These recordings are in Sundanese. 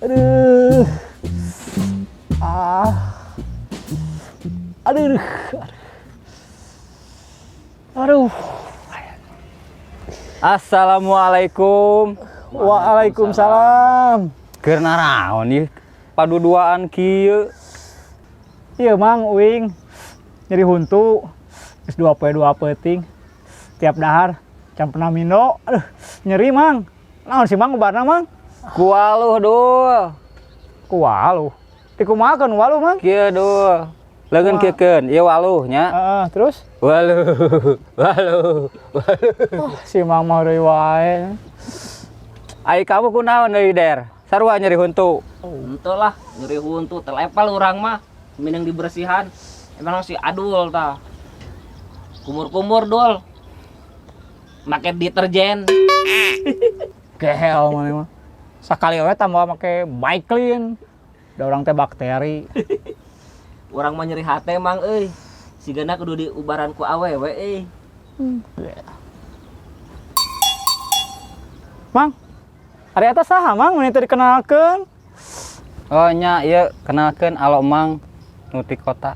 Aduh. Ah. Aduh. Aduh. Assalamualaikum. Waalaikumsalam. Keur naraon ieu paduduaan kieu? Iya, Mang, uing nyeri huntu. Geus 2 poe 2 peuting. Tiap dahar can pernah mindo. Aduh, nyeri, Mang. Naon sih, Mang, ubarna, Mang? Ku waluh, Dul. Ku waluh. Dikumahakeun waluh, Mang? Kieu, Dul. Leungeun kieukeun, ieu waluh nya. Heeh, terus? Waluh, waluh, waluh. Oh, si Mang mah heureuy wae. Ai kamu kunaon deui, Der? Sarua nyeri huntu? Henteu lah, nyeri huntu telepal urang mah mineng dibersihan. Emang si Adul tah. Kumur-kumur, Dul. Make deterjen. Gehel mana mah. Sakali we tambah make Bayclin. Da urang teh bakteri. Urang mah nyeri hate, Mang, euy. Sigana kudu diubaran ku awewe euy. Mang, ari eta saha, Mang, mun teu dikenalkeun? Oh nya, ieu kenalkeun alo Mang nu ti kota.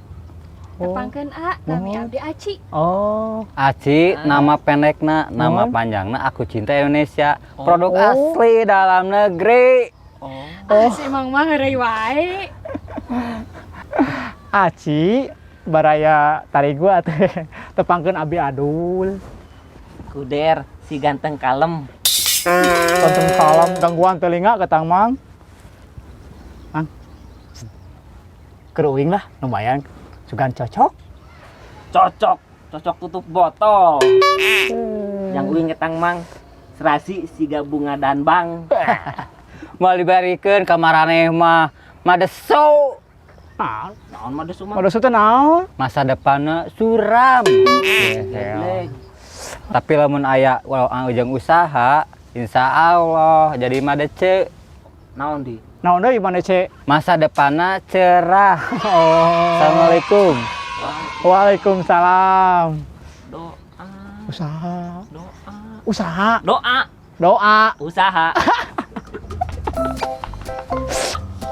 Tepangkeun, A, nami abdi Aci. Oh. Aci, nama pendekna, nama Oh. panjangna Aku Cinta Indonesia. Produk Oh. asli dalam negeri. Oh. Ah, si Mang mah heureuy wae. Aci, baraya tari gua teh tepangkeun abi Adul. Kuder si ganteng kalem. Ganteng kalem gangguan telinga ketang, Mang. Mang. Keur uing lah lumayan sugan cocok. Cocok, cocok tutup botol. Yang uing ketang, Mang, serasi siga bunga dan bang. Moal dibarikeun ka maraneh mah madeso. Nah, Naon mah desu, Mang? madesu teh naon? Masa depanna suram. Geblek. Tapi lamun aya walau ujang usaha, insya Allah jadi madece. Naon di? Naon deui madece? Masa depanna cerah. Oh. Assalamualaikum. Waalaikumsalam. Doa, Usaha. doa. Usaha. Doa, Doa. Usaha.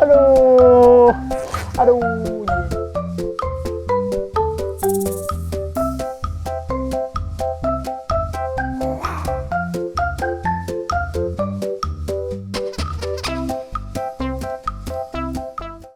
Aduh. Aduh.